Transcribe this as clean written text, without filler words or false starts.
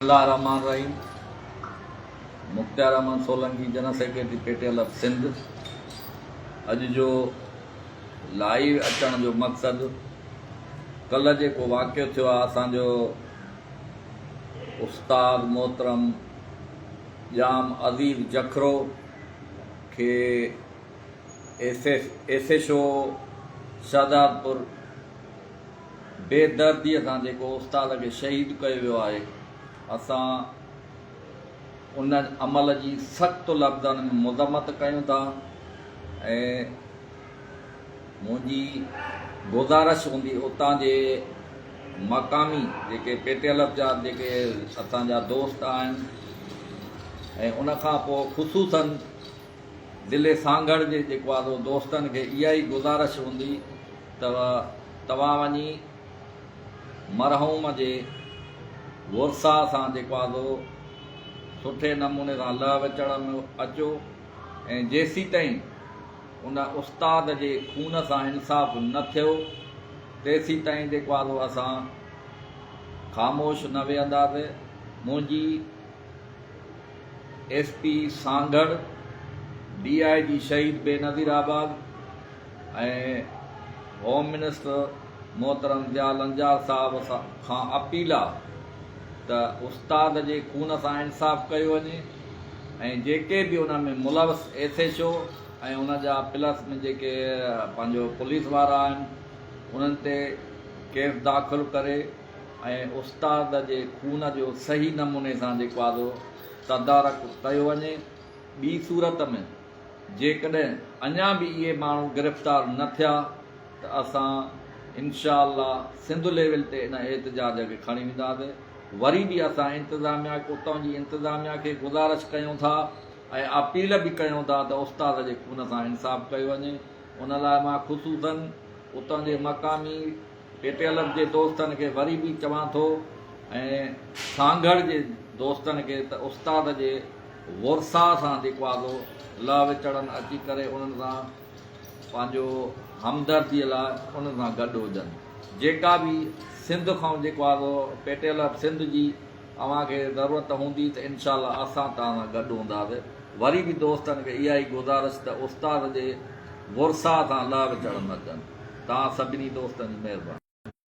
الله الرحمٰن الرحيم Mukhtiar Ahmed Solangi general secretary P T L F Sindh اڄ جو لائيو اچڻ جو مقصد ڪلهه جيڪو واقعو ٿيو آهي اسان جو استاد محترم ڄام عزيز جکرو کي S S O Shahdadpur بي درديء سان جيڪو استاد کي شهيد ڪيو ويو آهي، اسان ان عمل جي سخت لفظن ۾ مذمت ڪيون ٿا ۽ منهنجي گذارش هوندي اتان جي مقامي جيڪي پي ٽي ايل ايف جا جيڪي اسان جا دوست آهن ۽ ان کان پوء خصوصاً ضلعي سانگهڙ جي جيڪو آهي سو دوستن کي اها ئي گذارش هوندي ته توهان وڃي مرحوم جي ورثا سان جيڪو آهي سو سٺي نموني سان لهه وچڙ ۾ اچو ۽ جيسيتائين ان استاد جي خون سان انصاف نه ٿيو تيسيتائين جيڪو آهي سو اسان خاموش نه ويهنداسين. منهنجي S P Sanghar, D I G Shaheed Benazirabad ۽ home minister محترم ضياء لنجار صاحب کان اپيل آ ته استاد جي خون سان انصاف ڪيو وڃي ۽ جيڪي به ان ۾ ملوث ايس ايڇ او ۽ ان جا پلس ۾ جيڪي پنهنجو پوليس وارا آهن انهن تي ڪيس داخل ڪري ۽ استاد جي خون جو صحيح نموني سان جيڪو آ سو تدارڪ ڪيو وڃي، ٻي صورت ۾ جيڪڏهن اڃا به اهي ماڻهو گرفتار نه ٿيا ته اسان انشاء الله سنڌ ليول تي ان احتجاج کي کڻي وينداسين، وري به اسان انتظاميا اتان جي انتظاميا کي گذارش ڪيون ٿا ۽ اپيل به ڪيون ٿا ته استاد جي خون سان انصاف ڪيو وڃي، ان لاء مان خصوصن اتان جي مقامي پي ٽي ايل ايف جي دوستن کي وري به چوان ٿو ۽ سانگهڙ جي دوستن کي ته استاد جي ورثا سان جيڪو آ سو لهه وچڙن اچي ڪري انهن سان پنهنجو همدردي لاء انهن سان گڏ هجن جيڪا به سنڌ کان جيڪو آ سو P T L F Sindh جي اوهان کي ضرورت هوندي ته انشاء الله اسان توهان سان گڏ هونداسي وري به دوستن کي اها ئي گذارش ته استاد جي ورثا سان لهه وچڙن اچن. توهان سڀني دوستن جي مهرباني.